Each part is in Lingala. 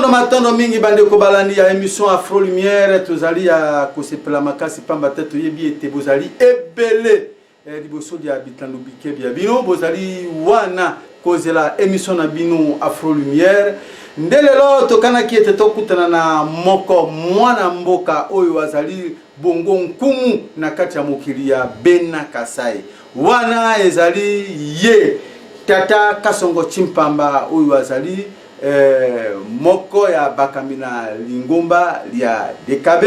Matondo mingi bandeko balandi ya émission Afro Lumière. Tozali ya kosepela makasi pamba te toyebi ete bozali ebele liboso lya bitando bike bya bino, bozali wana kozela émission na bino Afro Lumière. Nde lelo tokanaki ete tokutana na moko mwana mboka oyo azali bongo nkumu na kati ya mokili ya Bena Kasai. Wana ezali ye tata Kasongo Chimpamba oyo azali moko ya bakambi na lingomba lya DKB,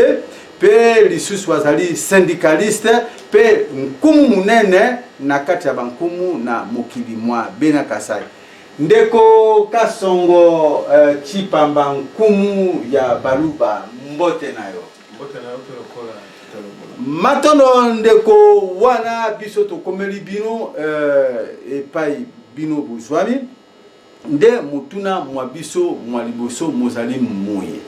mpe lisusu azali syndicaliste mpe nkumu munene na kati ya bankumu na mokili mwa Bena Kasai. Ndeko Kasongo Chipamba, nkumu ya Baluba, mbote na yo. Mbote na yo mpe lokola, tata Lobola. Matondo ndeko. Wana biso tokomeli bino epai bino bozwami, nde motuna mwa biso mwa liboso mozali moye: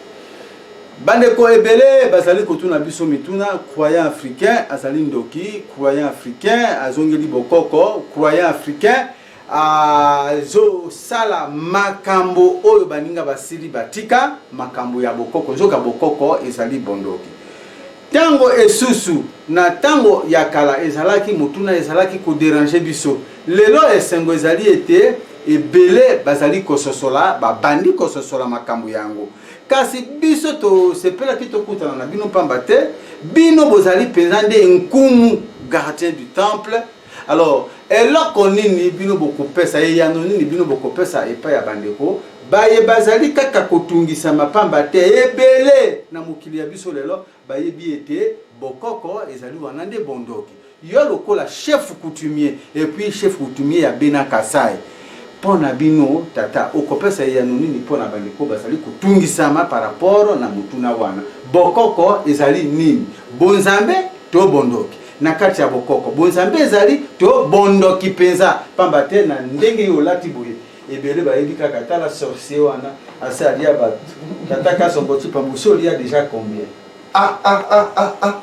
bandeko ebele bazali kotuna biso mituna, croyant africain azali ndoki, croyant africain azongeli bokoko, croyant africain azosala makambo oyo baninga basili batika, makambo ya bokoko, nzoka bokoko ezali bondoki. Ntango esusu na ntango ya kala ezalaki motuna ezalaki kodéranger biso. Lelo esengo ezali ete ebele bazali kososola, babandi kososola makambo yango. Kasi biso tosepelaki tokutana na bino pamba te bino bozali mpenza nde nkumu, gardien du temple. Alors, eloko nini bino bokopesa, eyano nini bino bokopesa epai ya bandeko baye bazali kaka kotungisama, pamba te ebele na mokili ya biso lelo bayebi ete bokoko ezali wana nde bondoki? Yo lokola chef coutumier, et puis chef coutumier ya Bena Kasai, mpo na bino tata, okopesa eyano nini mpo na bandeko bazali kotungisama par rapport na motuna wana: bokoko ezali nini, bonzambe to bondoki? Na kati ya bokoko, bonzambe ezali to bondoki mpenza? Pamba te na ndenge yo olati boye, ebele bayebi kaka, tala sorcier wana ase alia bato. Tata Kasongo Chipamba, osi olia déjà combien? Ah ah ah ah ah,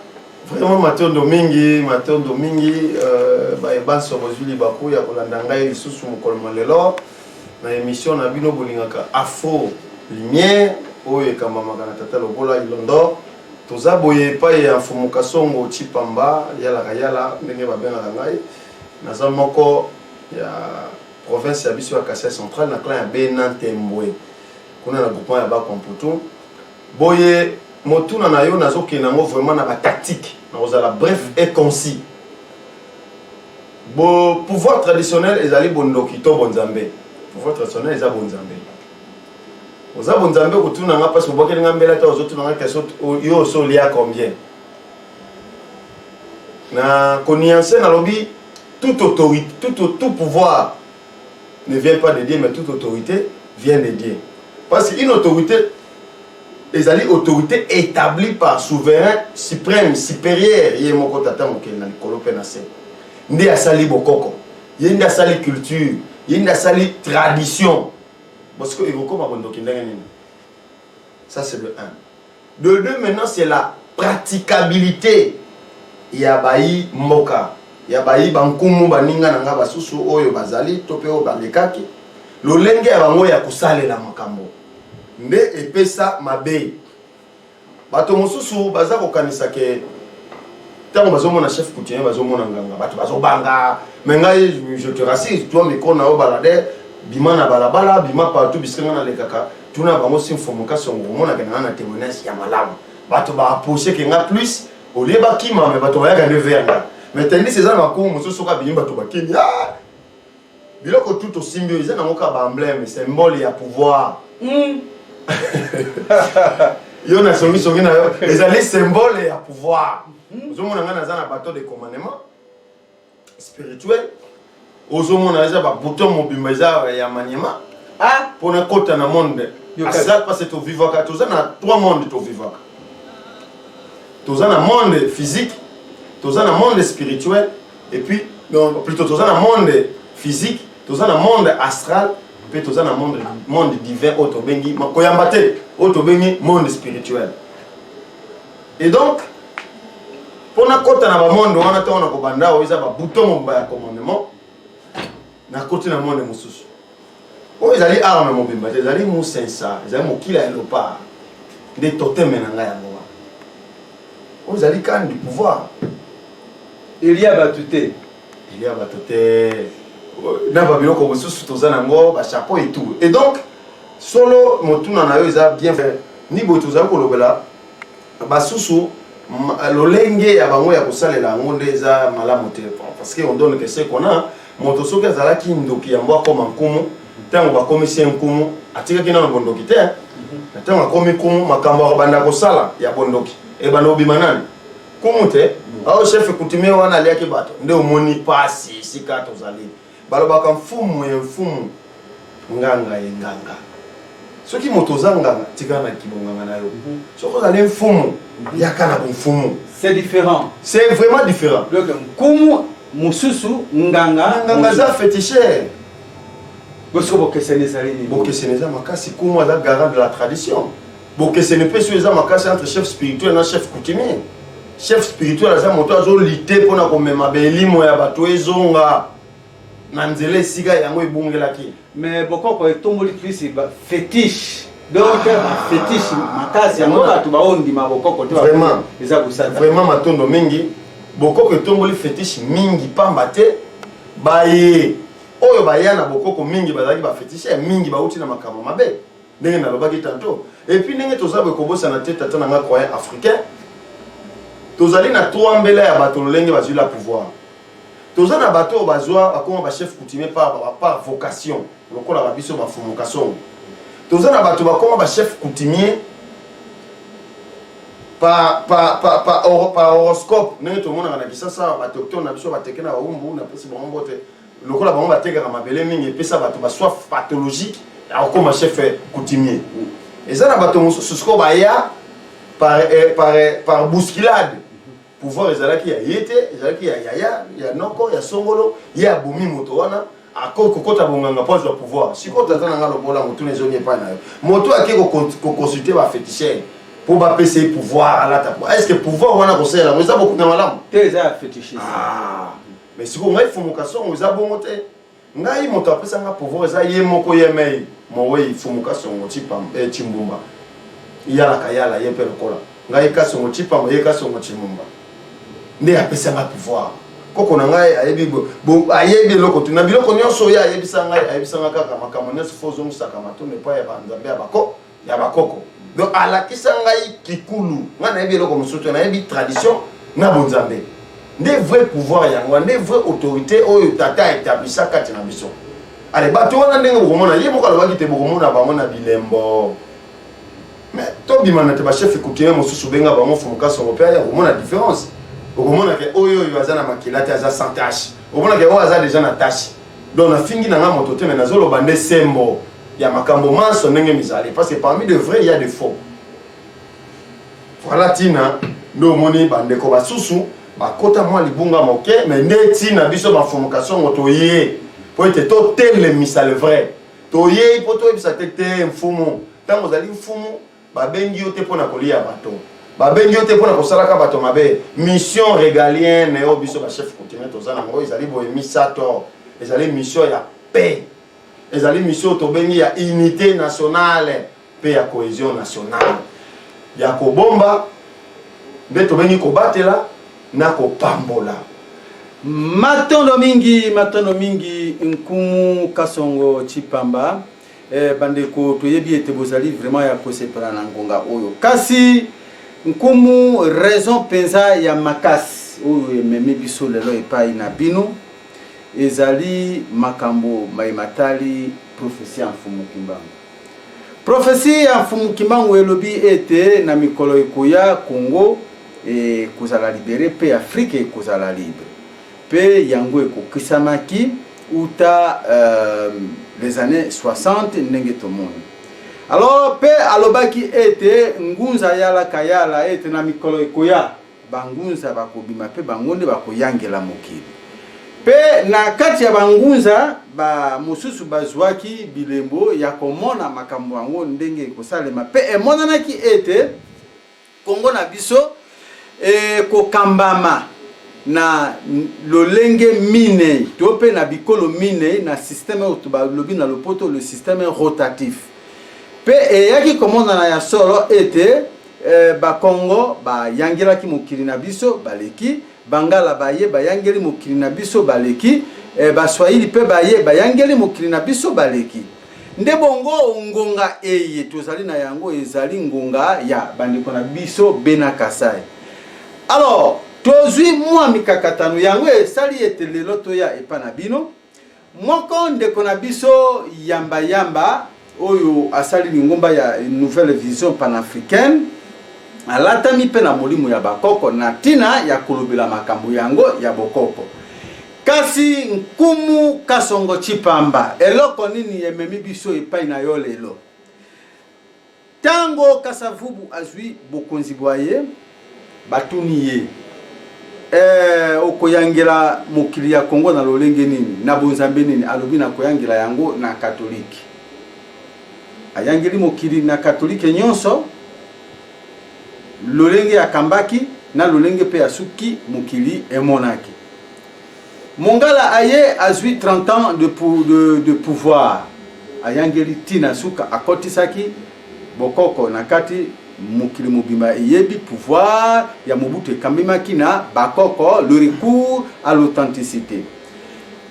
vraiment matondo mingi, matondo mingi. Bayebanso bozwi libaku ya kolanda ngai lisusu mokolo ma lelo na émission na bino bolingaka, Afro Lumière, oyo ekambamaka na tata Lobola Ilondor. Toza boye epai ya Mfumu Kasongo Chipamba, yalaka yala ndenge babengaka ngai. Naza moko ya province ya biso ya Kasai Central, na clan ya Bena Ntembwe, kuna na groupement ya Bakwamputu. Boye motuna na yo, nazokende yango vraiment na batactique, nakozala bref et concis. Bo pouvoir traditionnel ezali bondoki to bonzambe? Pouvoir traditionnel eza bonzambe. Oza bonzambe, okotuna nga mpasi, obwakeli nga mbela te. Ozotuna nga question: yo oso olia combien? Na konuancer, nalobi toute autorité, tout pouvoir ne vient pas de Dieu, mais toute autorité vient de Dieu, parce qu'une autorité ezali autorité établie par souverain suprême, supérieur, ye moko tata mokeli na likolo mpe na se. Nde asali bokoko, ye nde asali culture, ye nde asali tradition. Parce que ekokoma bondoki ndenge nini? Ça, c'est le 1. De 2, maintenant, c'est la praticabilité ya bayi mboka, ya bayi bankumu, baninga na nga basusu oyo bazali to mpe oyo balekaki, lolenge ya bango ya kosalela makambo nde epesa mabe. Bato mosusu baza kokanisa ke ntango bazomona chef coutumier, bazomona nganga, bato bazobanga. Mais ngai, je te rassure, toi, micro na yo balade, bima na balabala, bima partout bisika ngai nalekaka, tuna bango si Mfumu Kasongo, omonaka na nga na témoignage ya malamu. Bato baapproche ke nga plus olie bakima, mais bato bayaka nde vers nga. Mais tandis eza na makumu mosusu, soki abimi, bato bakimi. Ah! Biloko tu tosimbi oyo eza nango kaka baemblème, symbole ya pouvoir. Yo na songisongi na yo ezali symbole ya pouvoir. Ozomona ngai naza na bateau de commandement spirituel, ozomona eza babouton mobimba eza ya maniema mpona kota na monde astral, parce que tovivaka, toza na trois monde. Tovivaka, toza na monde physique, toza na monde spirituel, et puis non, plutôt toza na monde physique, toza na monde astral, mpe toza na monde divin oyo tobengi koyamba te, oyo tobengi monde spirituel. Et donc mpona kota na bamonde wana, ntango na kobanda, oyo eza babouton mobimba ya commandement, nakoti na monde mosusu. Oyo ezali arme mobimba te, ezali musensa, ezali mokila ya leopard nde toteme na ngai yango wana. Oyo ezali canne du pouvoir. Elia bato te. Elia bato te. Na ba biloko mosusu toza nango, ba chapeau et tout. Et donc, solo motuna na yo eza bien fait. Ni boye tozali kolobela basusu lolenge ya bango ya kosalela yango nde eza malamu te, parce que on donne que ce qu'on a. Moto soki azalaki ndoki yango akoma nkumu, ntango bakomisi ye nkumu atikaki nano bondoki te. Na ntango akomi nkumu, makambo akobanda kosala ya bondoki ebanda kobima nani nkumu te. Ao chef coutumier wana aliaki bato nde omoni pasi esika tozali. Balobaka mfumu ye mfumu, nganga ye nganga. Soki moto oza nganga, tikala na kibonganga na yo. Soki ozali mfumu, yaka na bomfumu. C'est différent. C'est vraiment différent. Donc nkumu mosusu, nganga nganga aza féticheur. Bosiko bokeseni ezali nini? Bokeseni eza makasi. Kumu aza garant de la tradition. Bokeseni mpe soki eza makasi entre chef spirituel na chef coutumier. Chef spirituel aza moto azolite mpona komema belimo ya bato ezonga na nzela esika yango ebongelaki. Mais bokoko etomboli plus ba fétiche, donc ba fétiche makasi yango bato baondima bokoko te. Vraiment. Eza kosala. Vraiment, matondo mingi. Bokoko etomboli fétiche mingi pamba te baye oyo baya na bokoko mingi bazalaki baféticheur mingi, bauti na makambo mabe ndenge nalobaki tantôt. Et puis ndenge toza boye, kobosana te, tata na nga croyant africain, tozali na trois mbela ya bato lolenge bazwi la pouvoir. Toza na bato oyo bazwa bakoma bachef coutumier par vocation, lokola babiso bafumuka songo. Toza na bato bakoma bachef coutumier par horoscope, ndenge tomonaka na Kisasa baautochtone na biso bateke na bawumbu. Napesi bango mbote. Lokola bango batekaka mabele mingi, epesa bato basoif pathologique ya kokoma chef coutumier. Eza na bato mosusu sikoyo baya par bousculade. Pouvoir ezalaki ya ye te, ezalaki ya yaya, ya noko, ya songolo. Ye abomi moto wana, akoki kokota bonganga mpo azwa pouvoir. Sikoyo, tata na nga, lobola motuna ezongi epai na yo. Moto ake koconsulte baféticheur mpo bapesa ye pouvoir alata, est ce que pouvoir wana kosalela yango eza bokonzi malamu? Te, eza ya fétichisme. Ah, mais sikoyo ngai Fumuka Songo eza bongo te. Ngai moto apesanga pouvoir eza ye moko, ye mei mowei Fumuka Songo Chimbumba yalaka yala. Ye mpe lokola ngai Kasongo Chipamba, ye Kasongo Chimumba nde apesanga pouvoir. Koko na ngai ayebi ayebi eloko te na biloko nyonso oyo ayebisa ngai. Ayebisanga kaka makambo nyonso fo ozongisaka matondo epai ya banzambe ya bako ya bakoko. Donc alakisa ngai kikulu. Ngai nayebi eloko mosusu te, nayebi tradition na bonzambe. Nde vrai pouvoir yango, nde vrai autorité oyo tata établisa kati na biso. Ale bato wana, ndenge bokomona, ye moko alobaki te bokomona bango na bilembo. Mais tobima na te, bachef coutumier mosusu benga bango Fumuka Songo mpe aya komona différence. Okomona ke oyo oyo aza na makila te, aza sans tache. Okomona ke oyo aza déjà na tache. Donc nafingi na nga moto te, mais nazoloba nde sembo ya makambo manso ndenge mizali, parce que parmi de vrai il y a de faux. Voilà ntina nde omoni bandeko basusu bakota mwa libunga moke. Mais nde ntina biso bafumuka songo toye po ete totelemisa le vrai. Toyei mpo toyebisa te te mfumu, ntango ozali mfumu, babengi yo te mpo na kolia bato, babengi yo te mpo na kosalaka bato mabe. Mission régalienne oyo biso bachef coutumier toza nango ezali boye misato: ezali mission ya paix, ezali mission tobengi ya unité nationale mpe ya cohésion nationale, ya kobomba nde tobengi kobatela na kopambola. Matondo mingi, matondo mingi, Nkumu Kasongo Chipamba. Bandeko, toyebi ete bozali vraiment ya kosepela na ngonga oyo. Kasi nkumu, raison mpenza ya makasi oyo ememi biso lelo epai na bino ezali makambo maye matali prophétie ya Mfumu Kimbangu. Prophétie ya Mfumu Kimbangu elobi ete na mikolo ekoya, Congo ekozala libéré mpe Afrique ekozala libre, mpe yango ekokisamaki uta les années 60 ndenge tomoni. Alors mpe alobaki ete ngunza yalaka yala, ete na mikolo ekoya bangunza bakobima mpe bango nde bakoyangela mokili. Mpe na kati ya bangunza bamosusu bazwaki bilembo ya komona makambo yango ndenge ekosalema, mpe emonanaki ete Kongo na biso ekokambama. na lolenge minei to mpe na bikolo minei na système oyo balobi na lopoto le système rotatif. Mpe eyaki komonana ya solo ete eh, Bakongo bayangelaki mokili na biso baleki, Bangala baye bayangeli mokili na biso baleki, eh, Baswahili mpe baye bayangeli mokili na biso baleki. Nde bongo ngonga eye tozali na yango ezali ngonga ya bandeko na biso Bena Kasai. Alors, tozwi mwa mikakatano yango esali ete lelo toya epa na bino. Moko ndeko na biso Yamba Yamba oyo asali lingomba ya Nouvelle Vision Panafricaine alatami mpe na molimo ya bakoko na ntina ya kolobela makambo yango ya bokoko. Kasi Nkumu Kasongo Tshipamba, eloko nini ememi biso epai na yo lelo? Tango Kasa-Vubu azwi bokonzi bwa ye, batuni ye, Ee, okoyangela mokili ya Kongo na lolenge nini? Na bonzambe nini? Alobi, Nakoyangela yango na Katolike. Ayangeli mokili na Katolike nyonso, lolenge akambaki na lolenge mpe asuki mokili emonaki. Mongala aye azwi 30 ans de, de, de pouvoir, ayangeli ti na suka, akotisaki bokoko na kati, mokili mobimba eyebi pouvoir ya Mobutu ekambemaki na bakoko, le recours à l'authenticité.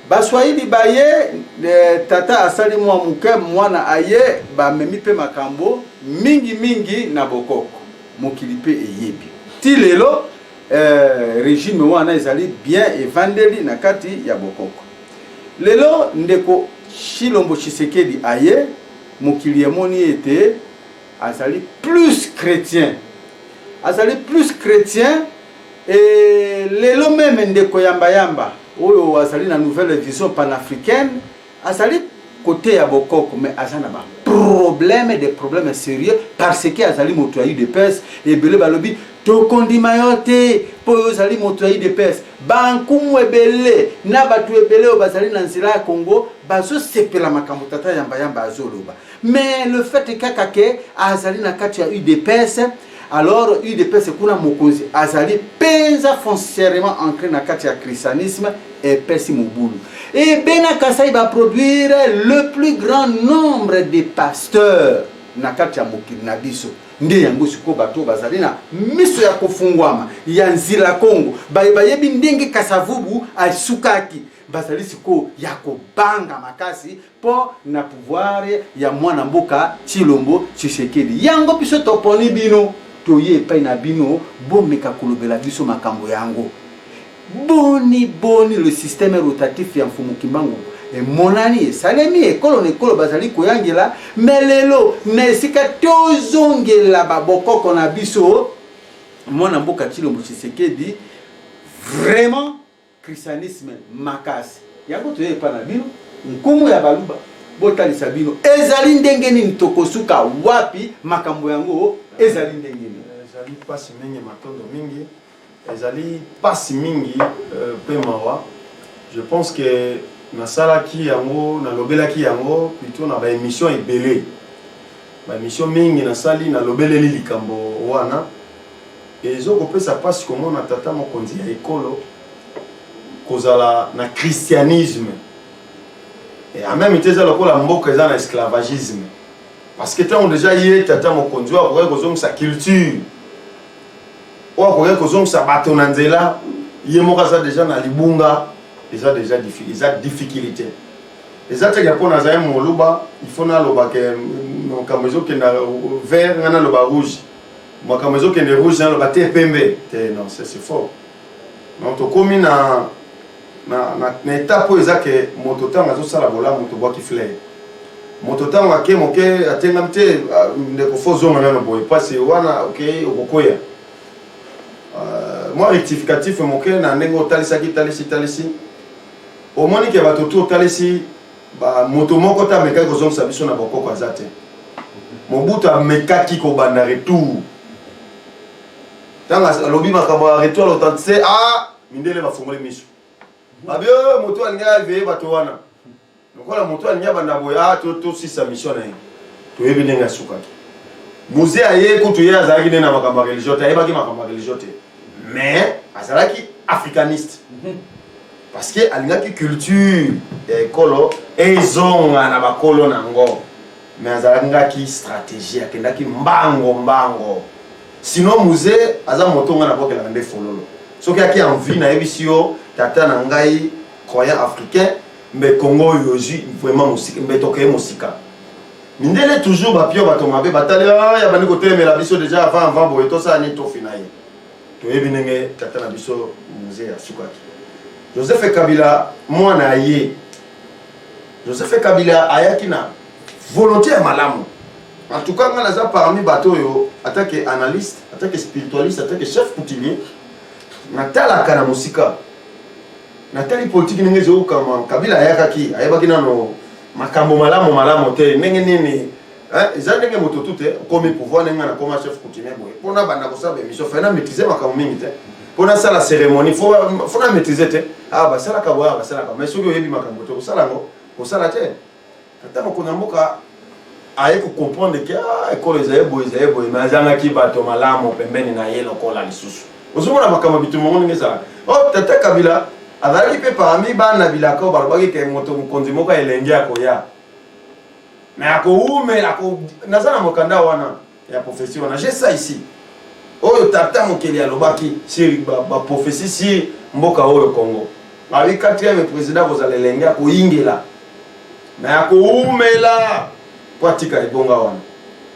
Baswahili baye, eh, tata asali mwa moke, mwana aye, bamemi mpe makambo mingi mingi na bokoko, mokili mpe eyebi ti lelo. Eh, regime wana ezali bien evandeli na kati ya bokoko. Lelo ndeko Tshilombo Tshisekedi aye, mokili emoni ete azali plus chretien, azali plus chretien et lelo meme ndeko Yamba Yamba oyo azali na nouvelle vision panafricaine Azali koteya bokoko mais aza na ba problème des problèmes sérieux parce que azali moto ya udps. Ebele balobi tokondima yo te mpo yo ozali moto ya udps. Bankumu ebele na bato ebele oyo bazali na nzela ya Congo bazosepela makambo tata Yamba Yamba azoloba, mais le fait kaka ke azali na kati ya udps, alors udps kuna mokonzi azali mpenza foncièrement ancré na kati ya christianisme, epesi mobulu. E Bena Kasai ba produire le plus grand nombre de pasteurs na kati ya mokili na biso. Nde yango sikoyo bato oyo bazali na miso ya kofungwama ya nzila Kongo, baye bayebi ndenge Kasavubu asukaki, bazali sikoyo ya kobanga makasi mpo na pouvoir ya mwana mboka Tshilombo Tshisekedi. Yango biso toponi bino, toye epai na bino, bomeka kolobela biso makambo yango. Boni boni le système rotatif ya Mfumu Kimbangu emonani, esalemi, ekolo na ekolo bazali koyangela, mais lelo na esika tozongela ba bokoko na biso, mwana mboka Tshilombo Tshisekedi vraiment christianisme makasi. Yango toye epa na bino, nkumu ya baluba, botalisa bino ezali ndenge nini, tokosuka wapi, makambo yango ezali ndenge nini. Ezali pasi mingi, matondo mingi. Ezali pasi mingi pe mawa. Je pense que nasalaki yango, nalobelaki yango plutot na ba emissions ebele. Ba emissions mingi nasali, nalobeleli likambo wana. Ezo kopesa pasi komona tata mokonzi ya ekolo kozala na christianisme. Et en meme temps eza lokola mboka eza na esclavagisme. Parce que tango dejà ye tata mokonzi oyo akokaki kozongisa culture, oyo akokaki kozongisa bato na nzela, ye moko aza dejà na libunga, eza dejà eza difficulté. Eza te ke mpo nazali moluba il faut naloba ke makambo ezokenda vert ngai naloba rouge, makambo ezokende rouge naloba te pembe te, non, c'est faux. Donc tokomi na na, na, na etape oyo eza ke moto ntango azosala bolamu tobwaki fleur, moto ntango ake moke atengami te, ndeko fo ozonga nano boye mpasi wana okei okokwea. Mwa rectificatif moke na ndenge otalisaki talisi talisi, omoni ke bato tu otalisi ba moto moko te amekaki kozongisa biso na bokoko aza te. Mobutu amekaki kobanda retour, ntango alobi makambo ya retour à l'authenticité, ah, mindele bafongoli miso, babi oyo moto alingi aeveye bato wana, lokola moto alingi abanda boye, ah, tosisa mission na ye. Toyebi ndenge asukaki. Muze aye kutu ye azalaki nde na makambo ya religion te, ayebaki makambo ya religion te, mais azalaki africaniste, parce que alingaki culture ya ekolo ezonga na bakolo nango. Mais azalangaki stratégie, akendaki mbango mbango. Sinon Mzee aza moto nga nabokelaka nde fololo. Soki aki envie, nayebisi yo, tata na ngai croyant africain, mbe Congo oyo ozwi vraiment mosika, mbe tokeye mosika. Mindele toujours bapio, bato mabe batali ya bandi kotelemela biso déjà avant avant boye. Tosala nini? Tofina ye. Toyebi ndenge tata na biso Mzee asukaki. Joseph Kabila, mwana ye Joseph Kabila, ayaki na volonté ya malamu. En tout cas, nga naza parmi bato oyo, atake analyste, atake spiritualiste, atake chef coutumier, natalaka na mosika, natali politike ndenge ezokama. Kabila ayakaki, ayebaki nano makambo malamu malamu te. Ndenge nini eza ndenge moto tu te okomi pouvoir. Ndenge nakoma chef coutumier boye, mpona banda kosala baémission, faut na maîtrise makambo mingi te. Mpo nasala cérémonie, faut na maîtrise te. Ah, basalaka boye, basalaka. Mais soki oyebi makambo te, kosala yango kosala te. Tata mokonzi ya mboka aye kocomprendre ke ekolo ezali boye, ezali boye, mais azangaki bato malamu pembeni na ye. Lokola lisusu ozomona makambo ya bitumba ngo ndenge ezalaka. O tata Kabila azalaki mpe parmi bana bilaka oyo balobaki ke moto mokonzi moko elenge akoya, mais akowumela. Naza na mokanda wana ya prophétie wana, j'ai ça ici, oyo tata mokeli alobaki sur baprophétie sur mboka oyo Congo. Abi quatrième président kozala elenge, akoyingela, mais akowumela po atika ebonga wana.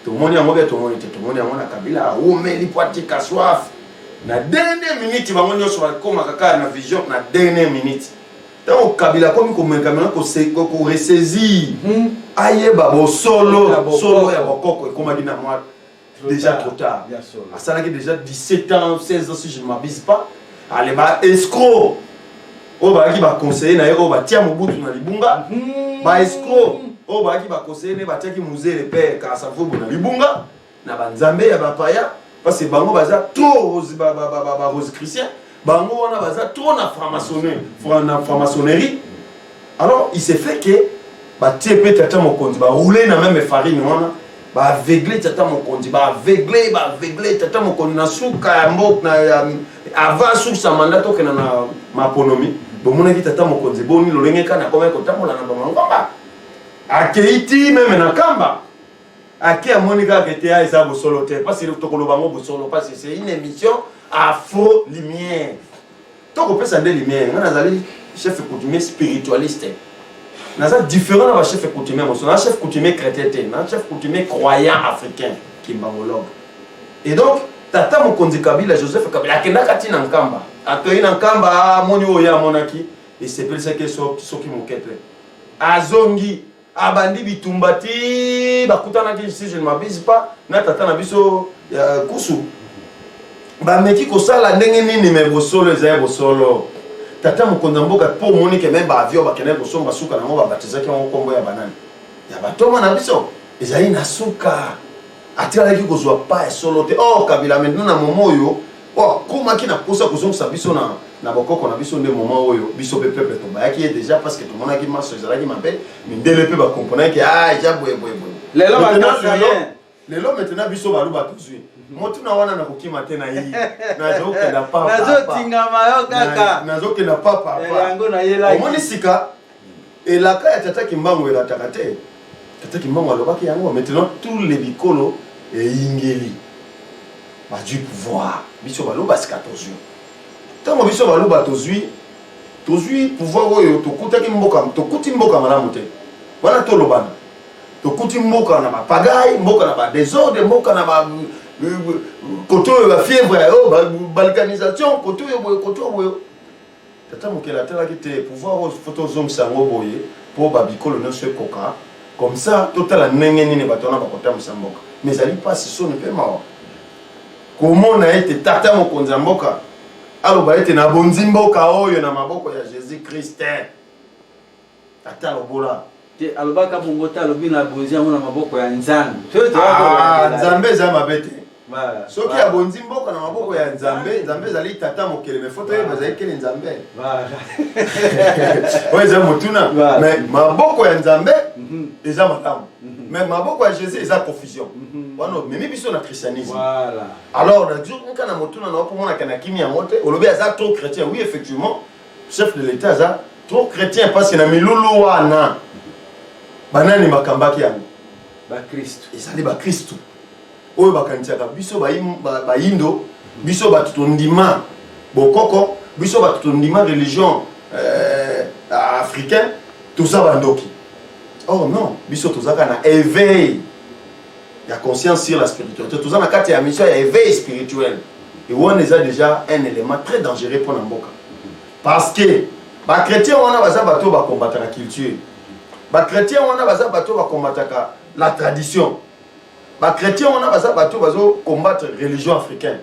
Tomoni yango mpe tomoni te, tomoni yango na Kabila awumeli po atika soif na dernière minute. Bango nyonso bakomaka kaka na vision na dernière minute. Ntango Kabila akomi komekamena koressaisir, ayeba bosolo solo ya bokoko, ekomaki na mwa déjà trop tard. Asalaki déjà 17 ans, 16 ans si je ne m'abuse pas. Ale ba escroc oyo bazalaki baconseiller na ye, oyo batia Mobutu na libunga, baescroc oyo bazalaki baconseiller ne batiaki Mzee le père Kasavubu na libunga na banzambe ya bapaya, parce que bango baza trop barosicrucien, bango wana baza trop na franc-maçonnerie. Alors il s'est fait que batie mpe tata mokonzi, baroule na même farine wana, baaveugle tata mokonzi, baaveugle, baaveugle tata mokonzi na suka ya mboka. Avant source ya mandat, tokenda na maponomi, bomonaki tata mokonzi boni lolenge kani akomaki kotambola na bamangomba, akei ti même na Kamba. Ake amoni kaka ete ya eza bosolo te, parce tokoloba yango bosolo, parce que c'est une émission afro lumière, tokopesa nde lumière. Ngai nazali chef coutumier spiritualiste, naza différent na bachef coutumier mosusu. Na chef coutumier chrétien te, na chef coutumier croyant africain kimbangologue. Et donc tata mokonzi Kabila, Joseph Kabila, akendaka ntina Nkamba. Akei na Nkamba, amoni oyo ye amonaki, esepelisaki soki moke te. Azongi, abandi bitumba ti bakutanaki, si je ne m'abuse pas, na tata na biso ya Kusu. Bameki kosala ndenge nini, mais bosolo eza ya bosolo. Tata mokonzi ya mboka, mpo omoni ke même baavion bakendaki kosomba, suka nango babatizaki yango nkombo ya banani, ya batoma na biso. Ezali na suka, atikalaki kozwa pa ya solo te. Or Kabila maintenant, na moment oyo oyo akomaki na posa kozongisa biso na bokoko na biso, nde moment oyo biso mpe peuple tobayaki ye déjà, parce que tomonaki maso ezalaki mabe. Mindele mpe bakomponaki, ah, eza boye boye boye. Lelo lelo maintenant biso Baluba tozwi motuna wana na kokima te na ye, nazokenda pa. Nazotingama yo kaka. Nazokenda pa pa. Yango nayelaki. Omoni sika elaka ya tata Kimbangu elataka te. Tata Kimbangu alobaki yango. Maintenant tous les bikolo eyingeli, bazwi pouvoir. Biso Baluba sika tozwi. Ntango biso Baluba tozwi pouvoir oyo, tokutaki mboka, tokuti mboka malamu te. Wana tolobana, tokuti mboka na bapagaille, mboka na badésordre, mboka na ba kote oyo bafièvre oyo balkanisation, kote oyo boye, kote oyo boye. Tata mokeli atalaki te pouvoir oyo, faut tozongisa yango boye mpo babikolo nyonso ekoka. Comme ça totala ndenge nini bato wana bakotambwisa mboka. Mais ezali mpasi, soni mpe mawa komona ete tata mokonzi ya mboka aloba ete nabonzi mboka oyo na maboko ya Jésus Christ. Ata lobola. Te, alobaka bongo te. Alobi na bonzi yango na maboko ya Nzambe. Ah, Nzambe eza mabe te. Soki abonzi mboka na maboko ya Nzambe, Nzambe ezali tata mokele, mais faut toyeba ezali kele Nzambe oyo eza motuna. Mais maboko ya Nzambe eza malamu. Mais maboko ya Jésus eza confusion. Wana omemi biso na christianisme. Voilà. Alors nazoka na motuna na mpo monaka na kimi yango te, olobi aza trop chrétien. Oui, effectivement, chef de l'État aza trop chrétien, parce que na milulu wana, banani bakambaki yango? Bakristu. Ezali bakristu oyo bakanisaka biso bayindo, biso bato tondima bokoko, biso bato tondima religion africain, toza bandoki. Or non, biso tozaka na éveil ya conscience sur la spiritualité, toza na kati ya mission ya éveil spirituel. Et wana eza déjà un élément très dangereux mpona mboka, parce que bachrétien wana baza bato oyo bakombataka culture, bachrétien wana baza bato oyo bakombataka la tradition, bachrétien wana baza bato oyo bazocombattre religion africaine.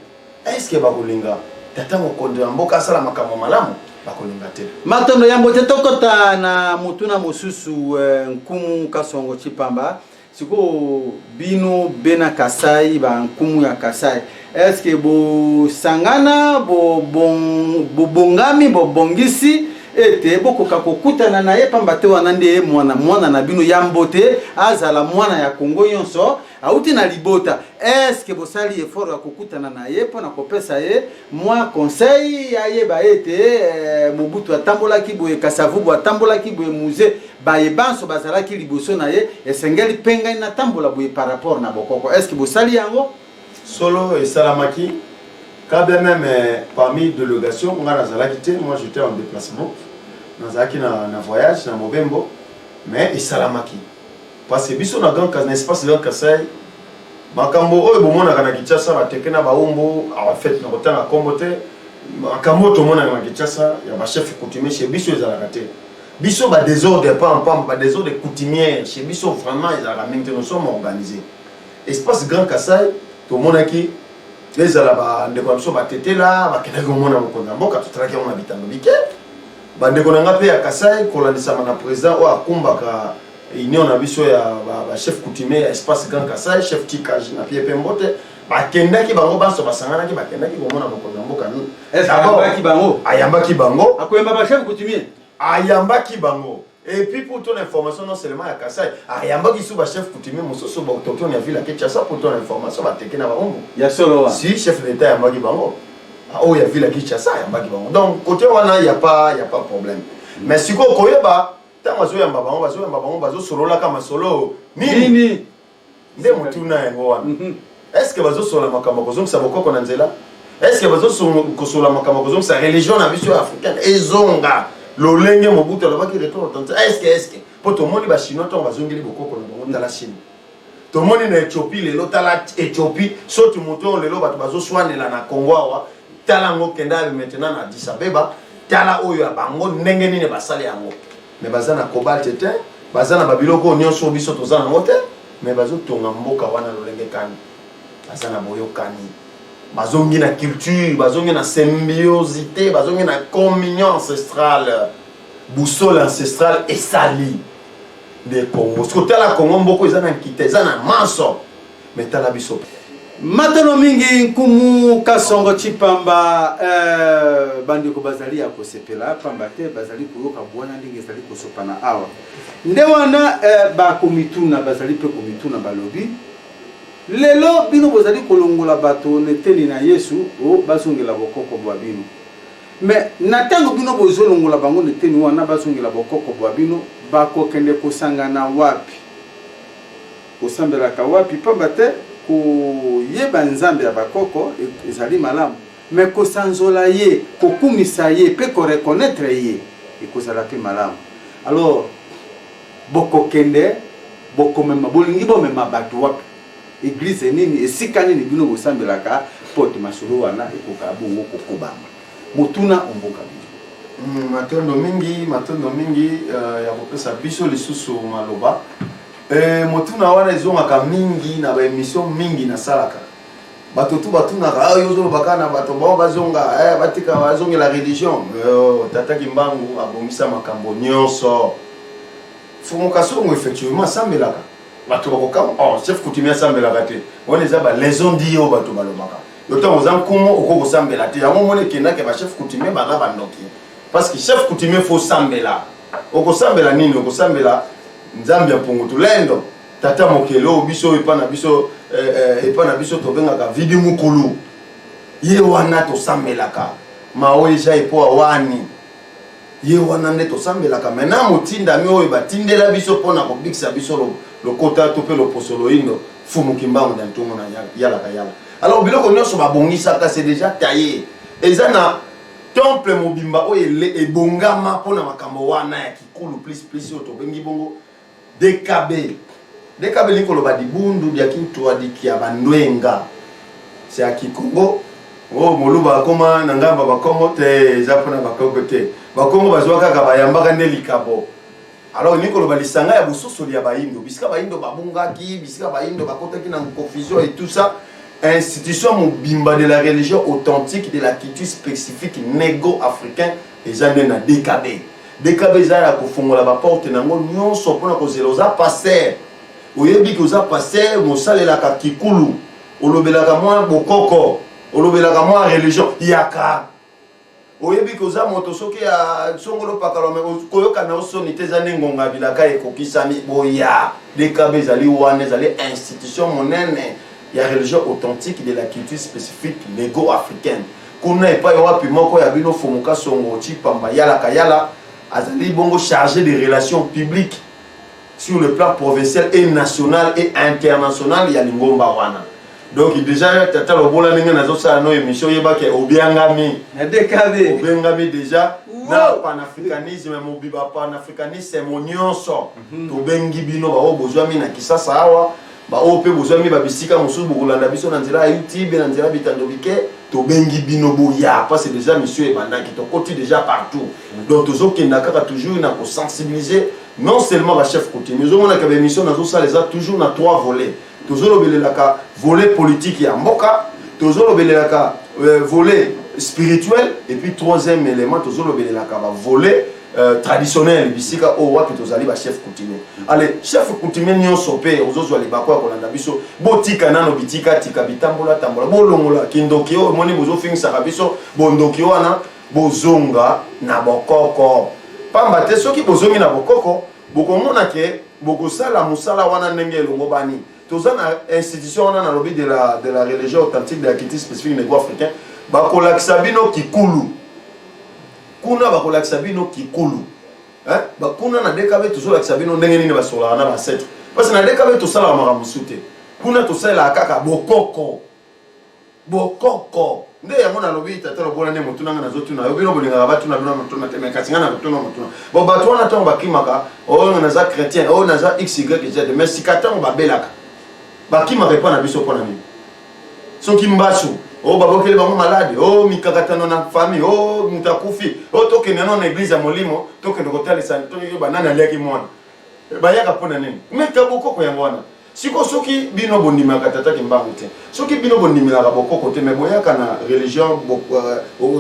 Est ce que bakolinga tata mokonzi ya mboka asala makambo malamu? Bakolinga te. Matondo. Yambo te tokɔta na motuna mosusu, nkumu Kasongo Chipamba, sikoyo bino bena Kasai, bankumu ya Kasai, est-ce bosangana, bobongami, bobongisi ete bokoka kokutana na ye? Pamba te wana nde mwana, mwana na bino. Yambo te azala mwana ya Kongo nyonso, auti na libota. Est-ce bosali effort ya kokutana na ye mpona kopesa ye mwa conseil, ayeba ete Mobutu atambolaki boye, Kasavubu atambolaki boye, Mzee, baye banso bazalaki liboso na ye, esengeli mpe ngai natambola boye par rapport na bokoko? Est-ce bosali yango? Solo, esalamaki. Quand bien même parmi délégation nga nazalaki te, moi j'étais en déplacement, nazalaki na voyage na mobembo, mais esalamaki, parce que biso na espace Grand Kasai, makambo oyo bomonaka na Kinshasa, bateke na baumbu, en fait na kotanga nkombo te, makambo oyo tomonaka na Kinshasa ya bachef coutumier, chez biso ezalaka te. Biso badésordre pampam, badésordre coutumière chez biso vraiment ezalaka mingi te. Nous sommes organisés. Espace Grand Kasai, tomonaki ezala bandeko na biso batetela bakendaki komona mokonzi ya mboka, totalaki yango na bitando bike. Bandeko na nga mpe ya Kasai, kolandisama na président oyo akumbaka union na biso ya bachef coutumier ya espace Grand Kasai, chef Tikage na pie mpe mbote, bakendaki bango banso, basanganaki, bakendaki komona mokonzi ya mboka. Ayambaki bango? Ayambaki bango. Akoyamba bachef coutumier? Ayambaki bango. Et puis, pour ton information, non seulement ya Kasai, ayambaki su bachef coutumier mosusu baautochtone ya ville ya Kinshasa. Pour ton information, bateke na baumbu. Ya solo wa? Si, chef de l'État ayambaki bango oyo ya ville ya Kinshasa, ayambaki bango. Donc côté wana y a pas problème. Mais sikoyo koyeba ntango azoyamba bango, bazoyamba bango, bazosololaka masolo nini? Nini? Nde motuna yango wana. Est ce que bazosola makambo kozongisa bokoko na nzela? Est ce que bazokosola makambo kozongisa religion na biso ya africaine ezonga lolenge Mobutu alobaki, retour authentique? Est ce que mpo tomoni bachinois ntango bazongeli bokoko na bango, tala Chine, tomoni na Éthiopie lelo, tala Éthiopie, soti moto oyo lelo bato bazoswanela na Congo awa, tala yango, kenda maintenant na Addis Abeba, tala oyo ya bango ndenge nini basali yango. Mais baza na cobalt te, baza na babiloko oyo nyonso oyo biso toza nango te, mais bazotonga mboka wana lolenge kani? Baza na boyokani, bazongi na culture, bazongi na symbiosité, bazongi na communion ancestrale, boussole ancestrale esali nde Congo. Soki otala Congo, mboka eza na nkita, eza na manso, mais tala biso. Matono mingi, nkumu Kasongo Chipamba. Bandeko bazali ya kosepela, pamba te bazali koyoka bwana ndenge ezali kosopana awa. Nde wana bakomituna, bazali mpe komituna, balobi lelo bino bozali kolongola bato neteni na Yesu o bazongela bokoko bwa bino. Mais na ntango bino bozolongola bango neteni wana, bazongela bokoko bwa bino, bakokende kosangana wapi, kosambelaka wapi? Pamba te koyeba Nzambe ya bakoko ezali malamu, mais kosanzola ye, kokumisa ye mpe koreconnaître ye ekozala mpe malamu. Alors bokokende, bokomema, bolingi bomema bato wapi? Église nini, esika nini bino bosambelaka mpo te masolo wana ekoka bongo kokobama? Motuna omboka bino. Matondo mingi, matondo mingi ya kopesa biso lisusu maloba. Motuna wana ezongaka mingi na baémission mingi nasalaka. Bato tu batunaka: "Ah, yo ozoloba kaka na bato bao bazonga, batika, bazongela religion." Tata Kimbangu abongisa makambo nyonso. Fumu Kasongo effectivement asambelaka. Bato bakokama: "Oh, chef coutumier asambelaka te." Wana eza balaison di oyo bato balobaka. Yo ntango oza nkumu, okoki kosambela te. Yango omoni ekendaki bachef coutumier baza bandoki, parce que chef coutumier faut osambela. Okosambela nini? Okosambela Nzambe ya mpungu tulendo. Tata mokeli oyo biso epa na biso eh, eh, epa na biso tobengaka vidi mukulu, ye wana tosambelaka mao eja epo awani, ye wana nde tosambelaka. Maintenant motindami oyo batindela biso mpo na kobikisa biso lokota to mpe loposo loyindo, Fumu Kimbangu na ntongo na yalaka yala. Alors biloko nyonso babongisaka, c'est déjà taillé, eza na temple mobimba oyo ebongama mpo na makambo wana ya kikulu plus plus oyo tobengi bongo DKB. DKB elingi koloba dibundu dia kintua dikia bandwenga. C'est ya Kikongo. Oh, moluba akoma na ngamba bakongo te, eza mpona bakongo te. Bakongo bazwa kaka bayambaka nde likabo. Alors elingi koloba lisanga ya bososoli ya bayindo, bisika bayindo babungaki, bisika bayindo bakotaki na confusion et tout ça. Institution mobimba de la religion authentique de la culture spécifique négro-africain eza nde na DKB. DKB eza ya kofongola ba porte na yango nyonso mpona kozela. Oza pasteur, oyebi ke oza pasteur, mosalelaka kikulu, olobelaka mwa bokoko, olobelaka mwa religion, yaka. Oyebi ke oza moto soki ya songolo pakalo, me koyoka na yo soni te, eza nde ngonga ya bilaka ekokisami, boya. DKB ezali wana, ezali institution monene ya religion authentique de la culture spécifique négro-africaine. Kuna epai wapi moko ya bino Fumu Kasongo Tshipamba Yala Kayala azali bongo charge de relations publiques sur le plan provincial et national et international ya lingomba wana. Donc déjà tata lobola ndenge nazosala no émission, oyebake obiangami na DKB, obengami déjà na panafricanisme mobiba, panafricanisme nyonso. Tobengi bino baoyo bozwami na Kisasa awa, baoyo mpe bozwami babisika mosusu, bokolanda biso na nzela ya YouTube, na nzela bitando bike, tobengi bino boya, parce que déjà mission ebandaki, tokoti déjà partout. Donc tozokenda kaka toujours na kosensibiliser non seulement bachef coutumier. Ozomonaka baémission nazosala eza toujours na trois volets: tozolobelelaka volet politique ya mboka, tozolobelelaka volet spirituel, et puis troisième élément, tozolobelelaka bavolet traditionnel, bisika oyo wapi tozali bachef coutumier. Ale chef coutumier nyonso mpe ozozwa libako ya kolanda biso, botika nano bitikatika, bitambola tambola, bolongola kindoki oyo omoni bozofingisaka biso, bondoki wana, bozonga na bokoko. Pamba te soki bozongi na bokoko, bokomona ke bokosala mosala wana ndenge elongo bani. Toza na institution wana nalobi de la religion authentique de la culture spécifique négro africain. Bakolakisa bino kikulu kuna, bakolakisa bino kikulu. Hein? Kuna na DKB tozolakisa bino ndenge nini basololaka na baancêtre, parce que na DKB tosalaka makambo mosusu te. Kuna tosalelaka kaka bokoko, bokoko nde yango nalobi. Tata lobola nde motuna nga nazotuna yo, bino bolingaka batuna bino motuna te, mais kasi nga na kotuna motuna. Bon, bato wana ntango bakimaka, oyo naza chrétien, oyo naza x y z, mais sika ntango babelaka bakimaka epa na biso mpo na nini? Soki mbasu oyo babokeli bango malade, oyo mikakatano na famille, oyo moto akufi, oyo tokende nano na église ya molimo, tokende kotalisa toyoba banani aliaki mwana, bayaka mpo na nini? Meka bokoko yango wana. Siko soki bino bondimaka tata Kimbangu te, soki bino bondimelaka bokoko te, mais boyaka na religion,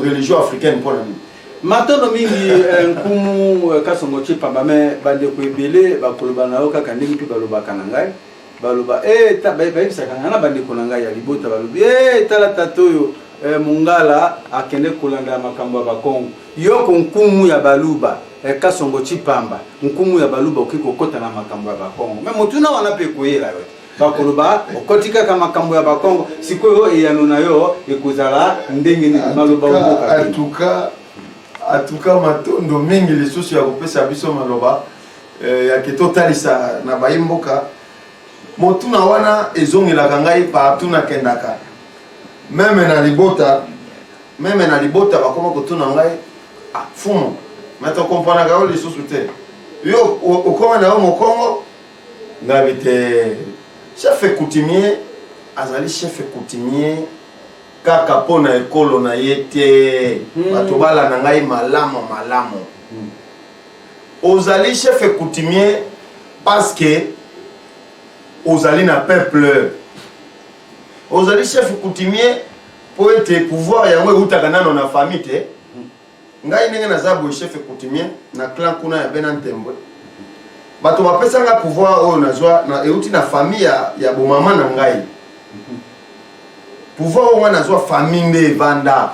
religion africaine mpo na nini? Matondo mingi, nkumu Kasongo Tshipamba. Me bandeko ebele bakoloba na yo kaka ndenge mpe balobaka na ngai, baloba bayebisaka ngai na bandeko na ngai ya libota, balobi: "Tala tata oyo, mongala akende kolanda makambo ya bakongo. Yoko nkumu ya baluba, Kasongo Tshipamba, nkumu ya baluba, okoki kokɔta na makambo ya bakongo?" Me motuna wana mpe ekoyela yo te, bakoloba okɔti kaka makambo ya bakongo. Sikoyo eyano na yo ekozala ndenge nini? Maloba oboka? En tout cas matondo mingi lisusu ya kopesa biso maloba yake totalisa na bayi mboka. Motuna wana ezongelaka ngai partout nakendaka, même na libota, même na libota bakoma kotuna ngai: "Ah, fumu, me tokompranaka yo lisusu te, yo okoma na yo mokongo." Ngabi te, chef coutumier azali chef coutumier kaka mpo na ekolo na ye te. Bato balanda ngai malamu malamu. Ozali chef coutumier parce que ozali na peuple. Ozali chef coutumier mpo ete pouvoir yango eutaka nano na famille te. Ngai ndenge naza boye chef coutumier na clan kuna ya Bena Ntembwe, bato bapesanga pouvoir oyo nazwa na euti na famille ya bomama na ngai. Pouvoir oyo ngai nazwa, famille nde evanda.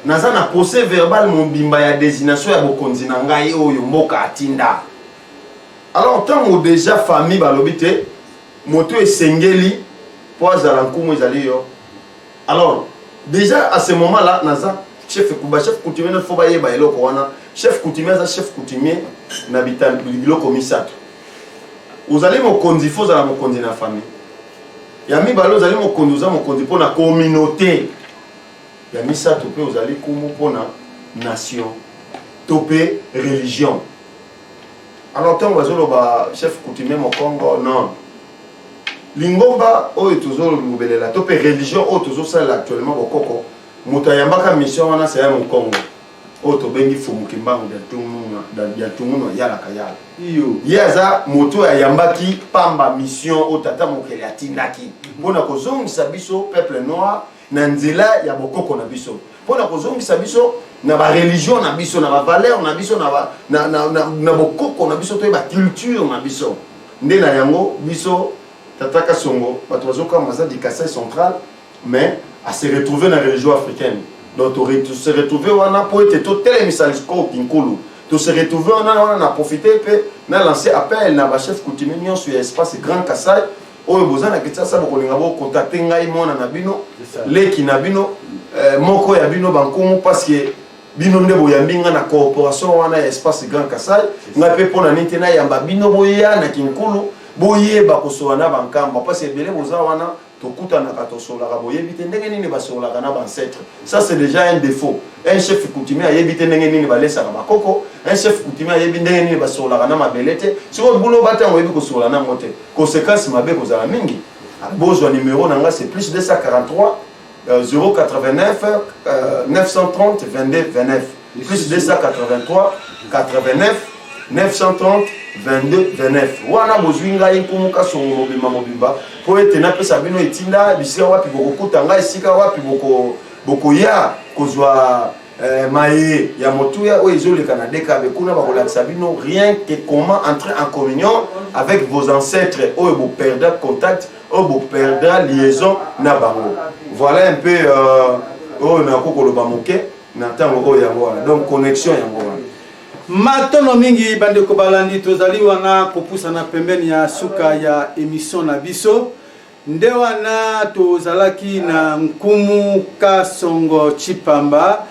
Naza na procès verbal mobimba ya désignation ya bokonzi na ngai oyo mboka atinda. Alors ntango déjà famille balobi te moto esengeli mpo azala nkumu ezali yo, alors déjà à ce moment là naza chef. Ba chef coutumier faut bayeba eloko wana. Chef coutumier aza chef coutumier na biloko misato. Ozali mokonzi, faut ozala mokonzi na famille. Ya mibale, ozali mokonzi, oza mokonzi mpo na communauté. Ya misato mpe, ozali kumu mpona nation to mpe religion. Alors ntango bazoloba chef coutumier mokongo, non, lingomba oyo tozolobelela to mpe religion oyo tozosalela actuellement bokoko, moto ayambaka mission wana, c'est mokongo oyo tobengi Fumu Kimbangu dia Ntungunu ayalaka yala. Ye aza moto oyo ayambaki pamba mission oyo tata mokeli atindaki mpona kozongisa biso peuple noir na nzela ya bokoko na biso, mpona kozongisa biso na bareligion na biso, na bavaleur na biso, na bokoko na biso, toyeba culture na biso. Nde na yango biso tata Kasongo, bato bazokama aza du Kasai Central, mais ase retrouver na religion africaine. Donc tose retrouver wana mpo ete totelemisa lisiko kinkulu. Tose retrouver wana na profite mpe na lancer appel na bachef coutumier nyonso ya espace Grand Kasai oyo boza na Kinshasa. Bokolinga bocontacte ngai, mwana na bino, leki na bino, moko ya bino bankumu, parce que bino nde boyambi ngai na corporation wana ya espace Grand Kasai. Ngai mpe mpo na nini te nayamba bino, boya na Kinkulu, boyeba kosola na bankamba, parce ebele boza wana, tokutanaka, tosolaka, boyebi te ndenge nini basololaka na bancêtre. Ça, c'est déjà un défaut. Un chef coutumier ayebi te ndenge nini balesaka bakoko. Un chef coutumier ayebi ndenge nini basololaka na mabele te. Sikoyo bulo batango oyebi kosolola nango te, conséquence mabe kozala mingi. Bozwa numéro na nga, c'est plus 243 089 930 22 29, plus 283 89 930 22 29. Wana bozwi ngai nkumu Kasongo mobimba mobimba, mpo ete napesa bino etinda bisika wapi bokokuta ngai, esika wapi bokoya kozwa maye ya motuya oyo ezoleka na DKB. Kuna bakolakisa bino rien que comment entrer en communion avec vos ancêtres oyo boperdre contact, oyo boperdre liaison na bango. Voilà un peu oyo nakoki koloba moke na ntango oyo. Yango wana, donc connexion yango wana. Matono mingi, bandeko balandi. Tozali wana kopusana pembeni ya suka ya émission na biso. Nde wana tozalaki na nkumu Kasongo Chipamba.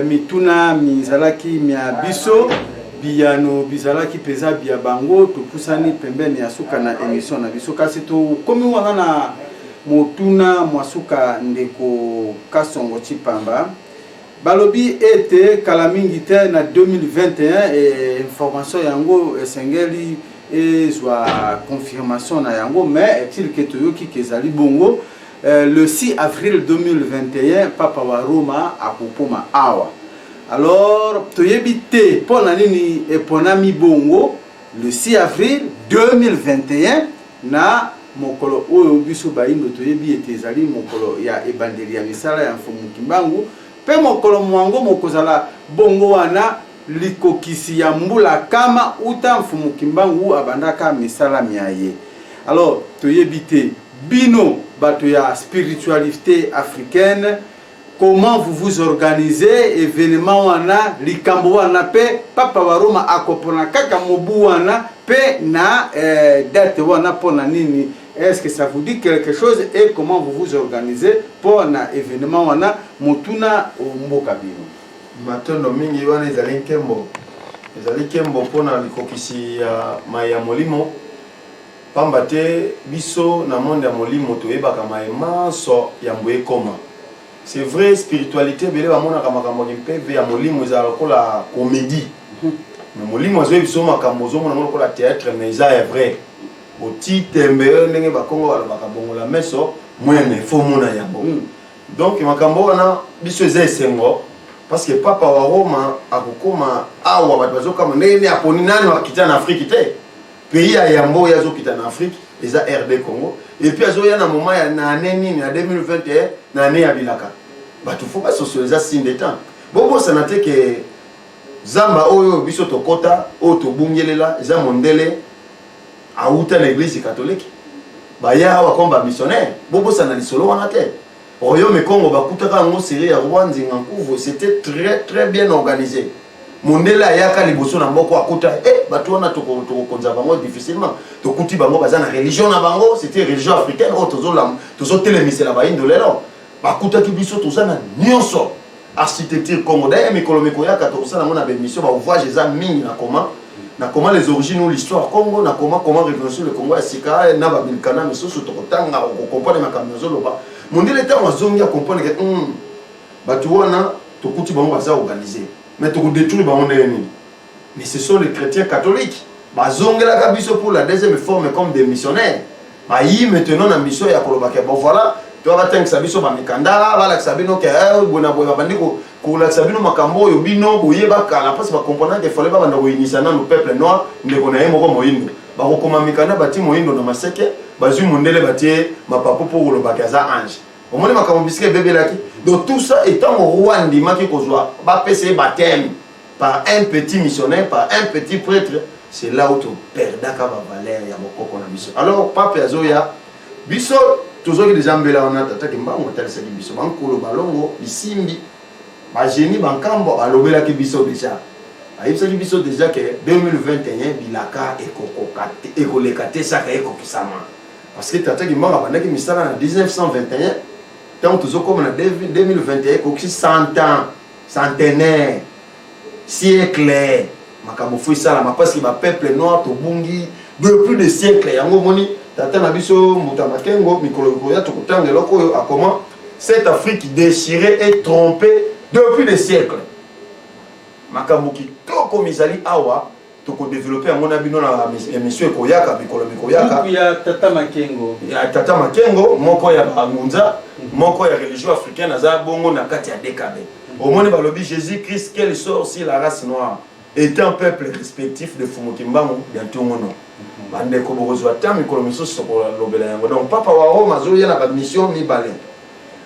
Mituna mizalaki mya biso, biyano bizalaki mpenza bya bango. Topusani pembeni ya suka na émission na biso, kasi tokomi wana na motuna mwa suka. Ndeko Kasongo Chipamba, balobi ete kala mingi te na 2021, information yango esengeli ezwa confirmation na yango, mais est-il que toyoki ke ezali bongo, le 6 avril 2021 papa wa Roma akokoma awa. Alors toyebi te mpo na nini eponami bongo le 6 avril 2021, na mokolo oyo biso bayindo toyebi ete ezali mokolo ya ebandeli ya misala ya Mfumu Kimbangu, mpe mokolo mwango mokozala bongo wana likokisi ya mbula 100 uta Mfumu Kimbangu abandaka misala mya ye. Alors toyebi te, bino bato ya spiritualité africaine, comment vous vous organisez événement wana, likambo wana, mpe papa wa Roma akopona kaka mobu wana mpe na date wana mpo na nini? Est-ce que ça vous dit quelque chose et comment vous vous organisez mpo na événement wana? Motuna mboka bino. Matondo mingi. Wana ezali nkembo, ezali nkembo mpona likokisi ya mai ya molimo, pamba te biso na monde ya molimo toyebaka maye manso yambo ekoma. C'est vrai, spiritualité, ebele bamonaka makambo ya kimpeve ya molimo ezala lokola comédie, mais molimo azoyebi biso makambo. Ozomona ngo lokola théâtre, mais eza ya vrai. Oti tembe oyo ndenge bakongo balobaka, bongola meso mwene, faut mona yango. Donc makambo wana biso eza esengo, parce que papa wa Roma akokoma awa. Bato bazokama ndenge nini aponi nano akita na Afrique te. Pays ya yambo oyo azokita na Afrique eza RD Congo, et puis azoya na moment ya na année nini? Na 2021, na année ya bilaka. Bato faut basosola, eza signe de temps. Bobosana te ke zamba oyo biso tokɔta, oyo tobungelela, eza mondele awuta na église catholique, baya awa comme bamissionnaire. Bobosana lisolo wana te. Royaume Congo bakutaka yango série ya roi Nzinga Nkuvu, c'était très très bien organisé. Mondele ayaka liboso na moko akuta eh, bato wana tokokonza bango difficilement. Tokuti bango baza na religion na bango, c'était religion africaine oyo tozotelemisela bayindo lelo. Bakutaki biso toza na nyonso, architecture Congo. D'ailleurs, mikolo mikoyaka tokosala yango na baémission, baouvrage eza mingi na comment les origines ou l'histoire Congo, na comment reconstruire le Congo ya sika, na bamilkana misusu tokotanga, okokomprendre makambo nazoloba. Mondele ntango azongi, acomprendre ke bato wana tokuti bango baza organisé, mais tokodétruire bango ndenge nini? Mais ce sont les chrétiens catholiques bazongelaka biso pour la deuxième forme comme des missionnaires. Bayi maintenant na mission ya kolobaka: bon voilà, to batangisa biso bamikanda, balakisa bino ke boye na boye. Babandi kolakisa bino makambo oyo bino boyeba kala, mpasi bacomprendre ke fallait babanda koyinisa nanu peuple noir, ndeko na ye moko moyindo. Bakokoma mikanda, batie moyindo na maseke, bazwi mondele, batie mapapu mpo kolobaka aza ange. Omoni makambo bisika ebebelaki. Donc tout ça, etango roi andimaki kozwa, bapesa ye baptême par un petit missionnaire, par un petit prêtre, c'est là où toperdaka bavaleur ya bokoko na biso. Alors pape azoya, biso tozwaki deja mbela wana. Tataki mbango atalisaki biso bankolo balongo bisimbi, bagénie, bankambo balobelaki biso deja, ayebisaki biso deja ke 2021 bilaka ekokoka te, ekoleka te, saka ekokisama, parce que tata Kimbangu abandaki misala na 1921. Ntango tozokóma na 2021, ekokisi 100 ans, centenaire, siècle. Makambo fo esalama, parce que bapeuple noir tobungi depuis de siècle. Yango omoni tata na biso moto ya Makengo, mikolo koya tokotanga eloko oyo akoma: cette Afrique déchirée et trompée depuis des siècles. Makambo kitoko mizali awa, tokodévelopper yango na bino na émission ekoyaka, mikolo mikoyaka. Buku ya tata Makengo. Ya tata Makengo, moko ya bangunza, moko ya religion africaine, aza bongo na kati ya DKB. Omoni balobi: Jésus Christ, quel sort si la race noire est un peuple respectif de Fumu Kimbangu Diantungono. Bandeko, bokozwa ta mikolo misusu tokolobela yango. Donc papa wa Rome azoya na bamission mibale.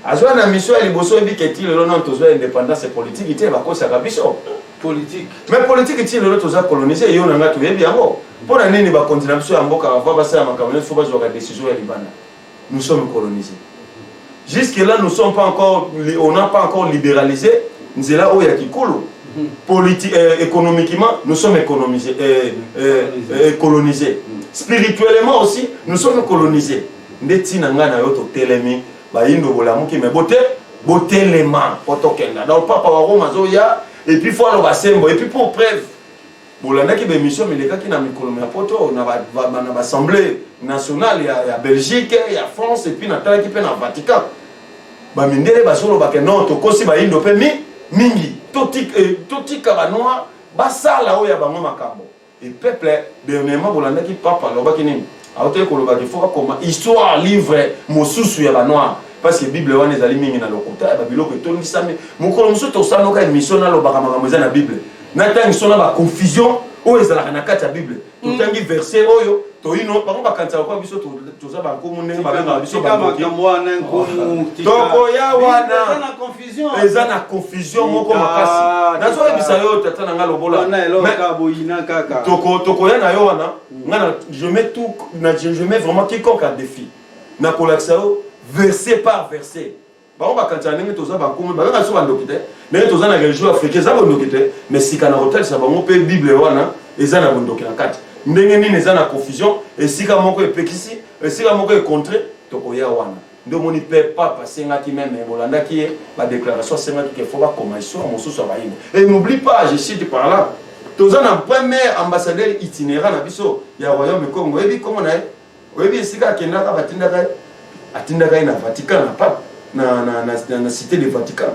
Azwa na mission ya liboso, oyebi ke ti lelo nano tozwa indépendance politique te, bakosaka biso. Politique. Mais politique, ti lelo toza colonisé. Yo na nga toyebi yango. Mpo na nini bakonzi na biso ya mboka bava basala makambo nyonso, fo bazwaka décision ya libanda? Nous sommes colonisés jusque là, nous sommes pas encore, on n'a pas encore libéralisé nzela oyo ya kikulu. Économiquement, nous sommes économisés, colonisés. Spirituellement aussi, nous sommes colonisés. Nde ntina ngai na yo totelemi, bayindo bolamuki, me bote botelema po tokenda. Donc papa wa Rome azoya, et puis fo aloba sembo. Et puis pour preuve, bolandaki baémission milekaki na mikolo ya poto, na baassemblée nationale ya Belgique, ya France, et puis natalaki mpe na Vatican, bamindele bazolobaka: non, tokosi bayindo mpe mi mingi, totika banoir basala oyo ya bango makambo. Et peuple, dernièrement bolandaki papa alobaki nini? Aotaki kolobaki fo bakoma histoire, livre mosusu ya banoir, parce que Bible wana ezali mingi na lokuta ya babiloko etondisami. Mokolo mosusu tosanoka émission, nalobaka makambo eza na Bible, natangi so na baconfusion oyo ezalaka na kati ya Bible. Totangi verset oyo, toyino bango bakanisaka kwa biso toza bankumu, ndenge babengaka biso Tika bandoki. Makambo wana, nkumu, tika. Tokoya wana. Eza na confusion. Eza na confusion moko Tika, makasi. Nazoyebisa tika. yo, tata na nga lobola. Wana eloko Mais kaka boyina kaka. Tokoya na yo wana. Nga na je mets tout na, je mets vraiment quiconque à défi na kolakisa yo verset par verset. Bango bakanisaka ndenge toza bakomi, babengaka biso bandoki te, ndenge toza na religion africaine eza bondoki te. Mais sika na kotalisa bango mpe Bible wana eza na bondoki na kati, ndenge nini eza na confusion, esika moko epekisi, esika moko econtre. Tokoya wana. Nde omoni mpe pape asengaki, même bolandaki ye badéclaration, asengaki ke fo bakoma histoire mosusu ya bayindo. Et n'oublie pas, je cite par là, toza na premier ambassadeur itinérant na biso ya royaume Congo. Oyebi kombo na ye? Oyebi esika akendaka, batindaka ye, atindaka ye na Vatican, na pape, na Cité de Vatican,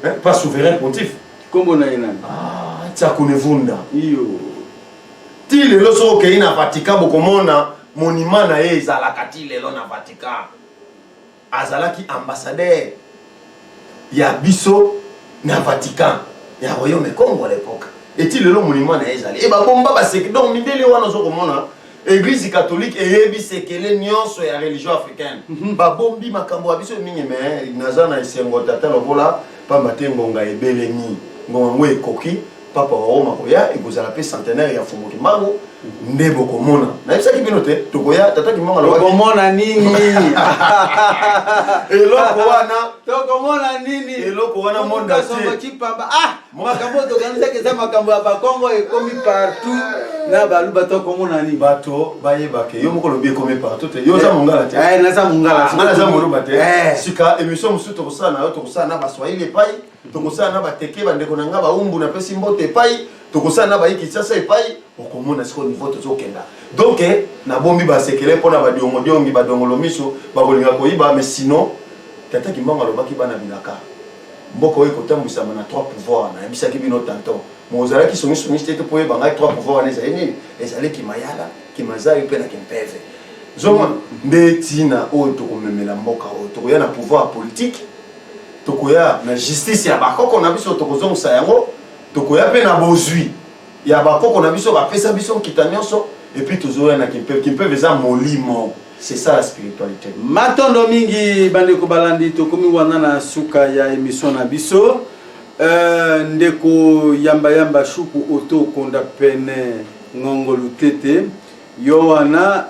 hein? Pas souverain pontife. Kombo na ye nani? Ah, Tiakone Vunda. Iyo. Ti lelo soki okei na Vatican, bokomona monument na ye ezalaka ti lelo na Vatican. Azalaki ambassadeur ya biso na Vatican, ya royaume Congo à l'époque. Eti lelo monument na ye ezali e babomba baseke. Donc mindele wana ozo komona, église catholique eyebi sekele nyonso ya religion africaine. Babombi makambo ya biso mingi. Me naza na esengo, tata lokola, pamba te ngonga ebelemi, ngonga yango ekoki. Papa wa Roma akoya, ekozala mpe centenaire ya Mfumu Kimbangu nde bokomona. Nayebisaki bino te tokoya, Tata Kimbangu alobaki. Tokomona nini? Eloko wana. Tokomona nini? Eloko wana monde entier. Chipamba. Ah, makambo tokanisaki eza makambo ya Bakongo ekomi partout na Baluba, tokomona nini? Bato bayebake yo moko olobi ekomi partout te. Yo oza mongala te? Eh, naza mongala. Nga naza moluba te. Sika émission mosusu tokosala na yo, tokosala na Baswahili epai, tokosala na Bateke, bandeko na nga Baumbu, napesi mbote epai, tokosala na bayi Kinshasa epai, okomona sikoyo niveau tozokenda. Donc nabombi basekele mpona badiongodiongi, badongolo miso bakolinga koyiba. Mais sinon, Tata Kimbangu alobaki bana bilaka, mboka oyo ekotambwisama na trois pouvoir. Nayebisaki bino tantôt, mo ozalaki songisongi te mpo oyeba ngai. Trois pouvoir wana ezali nini? Ezali kimayala, kimazayo mpe na kimpeve. Ozomona nde ntina oyo tokomemela mboka oyo. Tokoya na pouvoir politique, tokoya na justice ya bakoko na biso, tokozongisa yango, tokoya mpe na bozwi ya bakoko na biso bapesa biso nkita nyonso, et puis tozoya na kimpeve. Kimpeve eza molimo, c'est ça la spiritualité. Matondo mingi, bandeko balandi. Tokomi wana na suka ya émission na biso. Ndeko Yambayamba Shuku Oto Konda Pene Ngongolu Tete, yo wana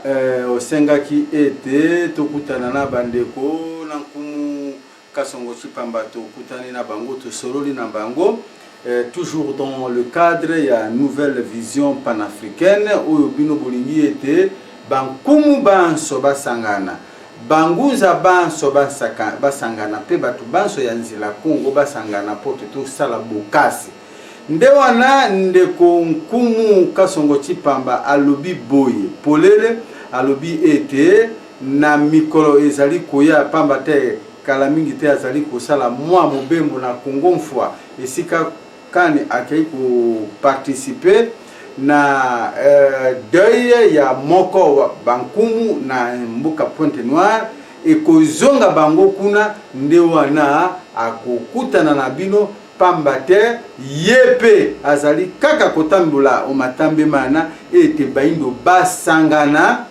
osengaki ete tokutana na bandeko na nkumu Kasongo Chipamba. Tokutani na bango, tosololi na bango, toujours dans le cadre ya nouvelle vision panafricaine oyo bino bolingi ete bankumu banso basangana, bangunza banso basangana mpe bato banso ya nzela Kongo basangana mpo te tosala bokasi. Nde wana ndeko nkumu Kasongo Chipamba alobi boye polele, alobi ete na mikolo ezali koya, pamba te kala mingi te azali kosala mwa mobembo na Congo Mfwa, esika kani akei koparticiper na deuil ya moko wa bankumu na mboka Pointe Noire. Ekozonga bango kuna, nde wana akokutana na bino, pamba te ye mpe azali kaka kotambola omatambe mana ete baindo basangana,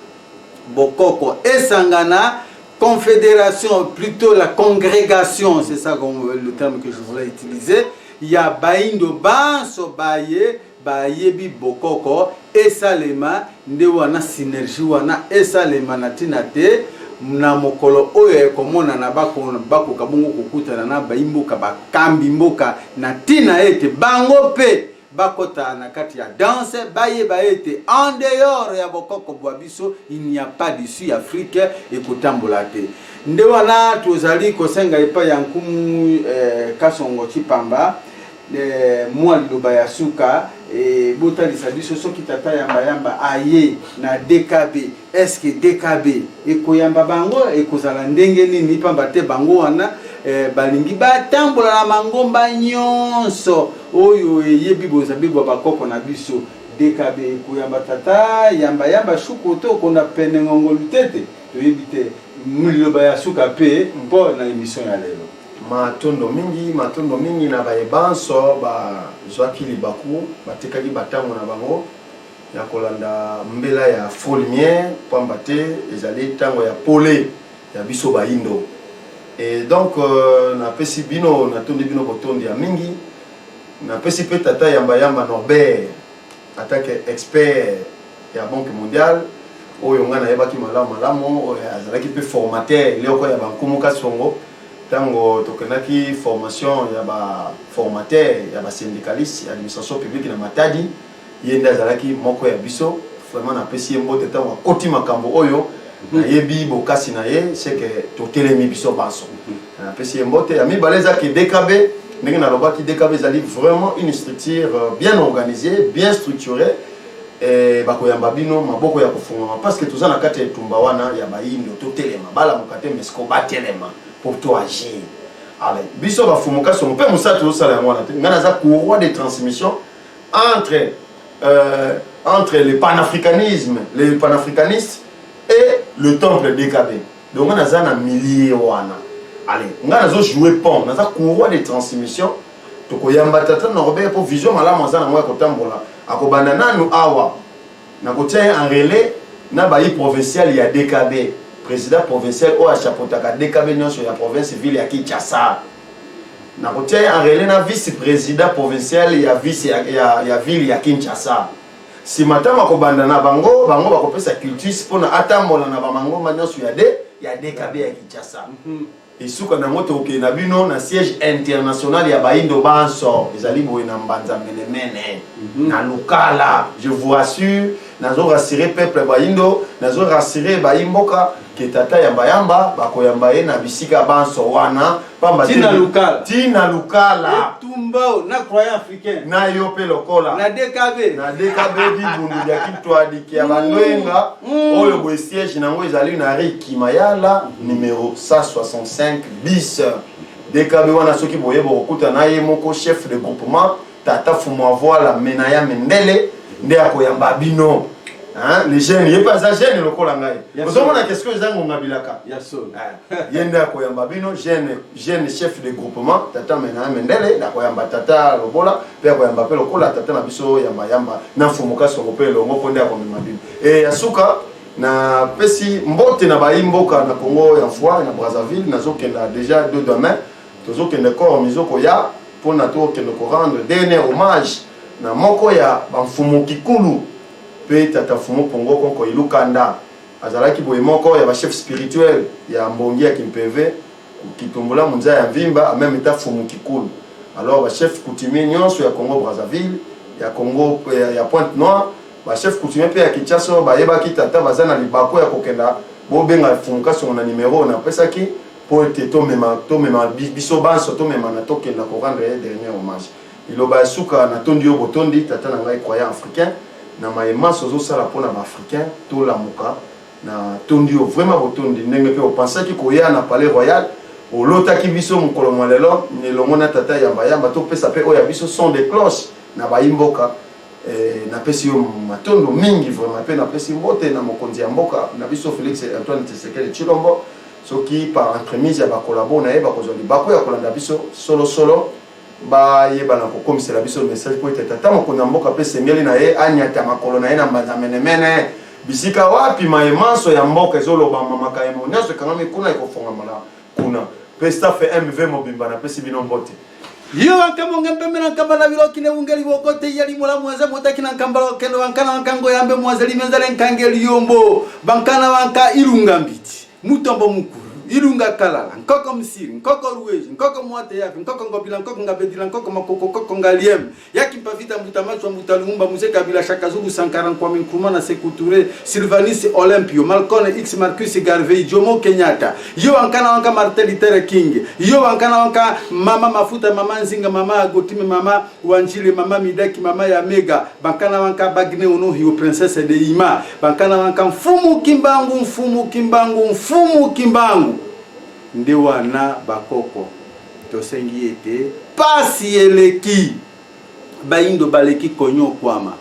bokoko esangana, confédération, plutôt la congrégation, c'est ça le terme que je voulais utiliser, ya baindo banso baye bayebi bokoko esalema. Nde wana synergie wana esalema na ntina te na mokolo oyo ekomonana bakoka bongo kokutana na bayimboka, bakambi mboka, na ntina ete bango mpe bakota na kati ya danse, bayeba ete en dehors ya bokoko bwa biso, il n'y a pas d'issue, Afrique ekotambola te. Nde wana tozali kosenga epai ya nkumu Kasongo Chipamba mwa liloba ya suka. Botalisa biso soki tata Yambayamba aye na DKB, est-ce DKB ekoyamba bango? Ekozala ndenge nini? Pamba te bango wana balingi batambola na mangomba nyonso oyo eyebi bonzambe bwa bakoko na biso. DKB ekoyamba tata Yambayamba Shuku to okonda pene Ngongolu Tete? Toyebi te. Liloba ya suka mpe mpo na émission ya lelo. Matondo mingi, matondo mingi na baye banso bazwaki libaku, batekaki batango na bango ya kolanda mbela ya Faux Lumière, pamba te ezali ntango ya pole ya biso bayindo. Et donc napesi bino, natondi bino botondi ya mingi. Napesi mpe tata Yambayamba Norbert, atake expert ya Banque mondiale oyo ngai nayebaki malamu malamu, oyo azalaki mpe formateur eloko ya bankumu Kasongo ntango tokendaki formation ya baformateur ya basyndicaliste ya administration publique na Matadi. Ye nde azalaki moko ya biso. Vraiment napesi ye mbote. Ntango akoti makambo oyo, nayebi bokasi na ye, seke totelemi biso banso. Napesi ye mbote. Ya mibale eza ke DKB, ndenge nalobaki, DKB ezali vraiment une structure bien organisée, bien structurée. Bakoyamba bino maboko ya kofungama, parce que toza na kati ya etumba wana ya bayindo. Totelema, balamuka te, mais siko batelema pour to agir. Ale biso bafumu Kasongo mpe mosala tozosala yango wana te. Ngai naza courroie de transmission entre le panafricanisme, les panafricanistes et le temple DKB. Donc ngai naza na milieu wana. Ale ngai nazo jouer pont, naza courroie de transmission. Tokoyamba tata Norbert mpo vision malamu aza nango ya kotambola. Akobanda nanu awa, nakotia ye en relais na bayi provincial ya DKB, président provincial oyo achapotaka DKB nyonso ya province ville ya Kinshasa. Nakotia ye en relais na vice president provincial ya vice ya, ya, ya ville ya Kinshasa. Sima ntango akobanda na bango, bango bakopesa cultus mpo na atambola na bamangomba nyonso ya de ya DKB ya Kinshasa. Mm -hmm. Esuka na yango tokokende na bino na siège international ya bayindo banso ezali boye na Mbanza Menemene mm -hmm. na Lukala. Je vous rassure, nazo rassurer peuple bayindo, nazo rassurer bayi mboka ke tata yamba yamba bakoyamba ye na bisika banso wana pamba te Tina Lukala, tina Lukala etumba na croyant africain na yo pe lokola na DKB na DKB dibundu dia kitwadi kia bandwenga mm. oyo boye siège nango ezali na rue Kimayala numero 165 bis DKB wana soki boye bokokuta na ye moko chef de groupement Tata Fumuavoila Menaya Mendele nde akoyamba bino. Hein, les jeunes, ye pe aza jeune lokola ngai. Ozomona qu'est-ce que eza ngonga bilaka. Ya solo. Ye nde akoyamba bino jeune jeune chef de groupement Tata Menaya Mendele akoyamba Tata Lobola pe akoyamba pe lokola Tata na biso yamba yamba na Mfumu Kasongo pe elongo po nde akomema bino. Et ya suka na pesi mbote na bayi mboka na Congo ya Mfua na Brazzaville nazokenda déjà deux demain tozokende corps mizokoya pona tokende ko rendre dernier hommage na moko ya ba mfumu kikulu pe tata mfumu Pongo Konko Ilukanda. Azalaki boye moko ya ba chefs spirituels ya Mbongi ya Kimpeve, Kitumbula Munza ya Mvimba en meme temps Mfumu Kikulu. Alors ba chefs coutumiers nionso ya Congo Brazzaville, ya Congo ya Pointe Noire, ba chefs coutumiers pe ya Kinshasa oyo bayebaki tata baza na libaku ya kokenda, bobenga Mfumu Kasongo na numero oyo napesaki. Mpo ete tomema, tomema, biso banso tomemana tokenda ko rendre ye dernier hommage. Liloba ya suka, natondi yo botondi, tata na ngai croyant africain, na maye manso ozosala mpo na ba africains, tolamuka, na tondi yo vraiment botondi ndenge mpe opansaki koya na palais royal, olotaki biso mokolo mwa lelo elongo na tata Yamba Yamba, topesa mpe oyo ya biso son de cloche na bayi mboka. Eh, napesi yo matondo mingi vraiment mpe napesi mbote na mokonzi ya mboka na biso Felix Antoine Tshisekedi Tshilombo. Soki par entremise ya ba collabos na ye bakozwa libaku ya kolanda biso solo solo, bayeba na kokomisela biso message mpo ete tata mokonzi ya mboka mpe esengeli na ye anyata makolo na ye na mbanza menemene bisika wapi maye manso ya mboka ezolobama, makayemo nionso ekangami kuna ekofongama na kuna mpe staff MV mobimba napesi bino mbote. Yo wanka monge mpembe na nkamba na biloki ne wungeli bokote yali mola mwaze motaki na nkamba lokendo wankana wankango yambe mwaze limenzale nkange liyombo bankana wanka ilunga mbiti mutombo mukulu ilunga kalala nkoko msiri nkoko rueji nkoko mwate yafi nkoko ngobila nkoko ngabedila nkoko makoko nkoko ngaliem ya Kimpa Vita Mbuta Machwa Mbuta Lumumba Mzee Kabila Shaka Zulu Sankara Nkwame Nkrumah na Sekou Toure Sylvanus Olympio Malcolm X Marcus Garvey Jomo Kenyatta yo wankana wanka Martin Luther King yo wankana wanka Mama Mafuta Mama Nzinga Mama Agotime Mama Wanjile Mama Midaki Mama ya Mega bankana wanka Bagne Onohio Princesse de Ima bankana wanka Mfumu Kimbangu Mfumu Kimbangu Mfumu Kimbangu nde wana bakoko Tosengi ete pasi eleki, bayindo baleki konyokwama.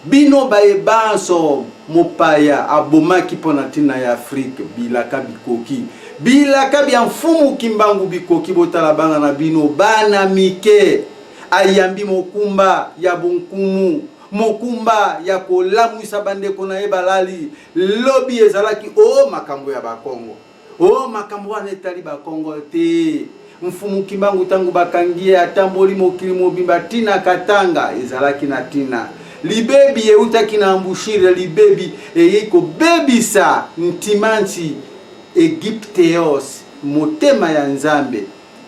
Bino baye banso mopaya abomaki mpo na ntina ya Afrique, bilaka bikoki. Bilaka bya Mfumu Kimbangu bikoki, botala bana na bino, bana mike. Ayambi mokumba ya bonkumu, mokumba ya kolamwisa bandeko na ye balali. Lobi ezalaki o makambo ya Bakongo. Oh makambo wana etali ba kongo te. Mfumu Kimbangu tango bakangi ye atamboli mokili mobimba ti na Katanga ezalaki na tina. Libebi eutaki na embouchure libebi eyei kobebisa ntimanti Egypteos motema ya Nzambe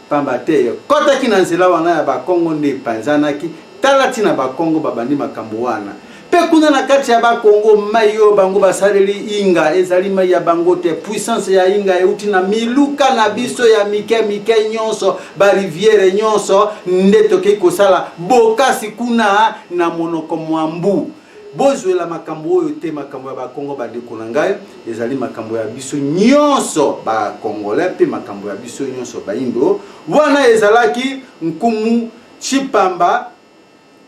pamba te ekotaki na nzela wana ya bakongo nde epanzanaki tala ntina bakongo babandi makambo wana mpe kuna na kati ya bakongo mai oyo bango basaleli inga ezali mai ya bango te puissance ya inga euti na miluka na biso ya mike mike nyonso bariviere nyonso nde tokei kosala bokasi kuna na monoko mwa mbu Bozwela makambo oyo te makambo ya ba kongo ba ndeko na ngai ezali makambo ya biso nyonso ba congolais mpe makambo ya biso nyonso bayindo wana ezalaki nkumu Tshipamba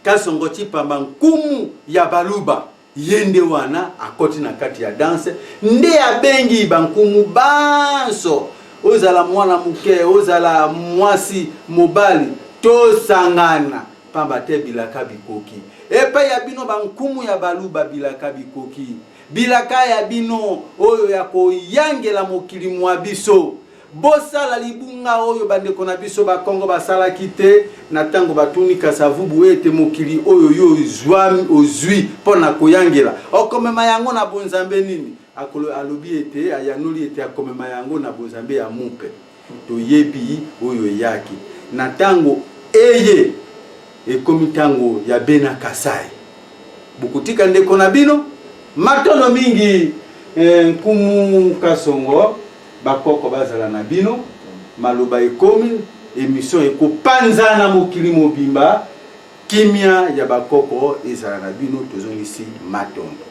Kasongo Tshipamba nkumu ya baluba ye nde wana akoti na kati ya danse nde abengi bankumu banso ozala mwana moke ozala mwasi mobali tosangana Pamba te bilaka bikoki. Epai ya bino bankumu ya Baluba bilaka bikoki. Bilaka ya bino oyo ya koyangela mokili mwa biso. Bosala libunga oyo bandeko na biso bakongo basalaki te na ntango batuni Kasavubu ete mokili oyo yo ozwi mpo na koyangela okomema yango na bonzambe nini? Akolo alobi ete ayanoli ete akomema yango na bonzambe ya mupe. Toyebi oyo eyaki na ntango eye ekomi ntango ya Bena Kasai. Bokotika ndeko na bino matondo mingi eh, Nkumu Kasongo, bakoko bazala na bino. Maloba ekomi, emission ekopanzana mokili mobimba. Kimia ya bakoko ezala na bino, tozongisi matondo.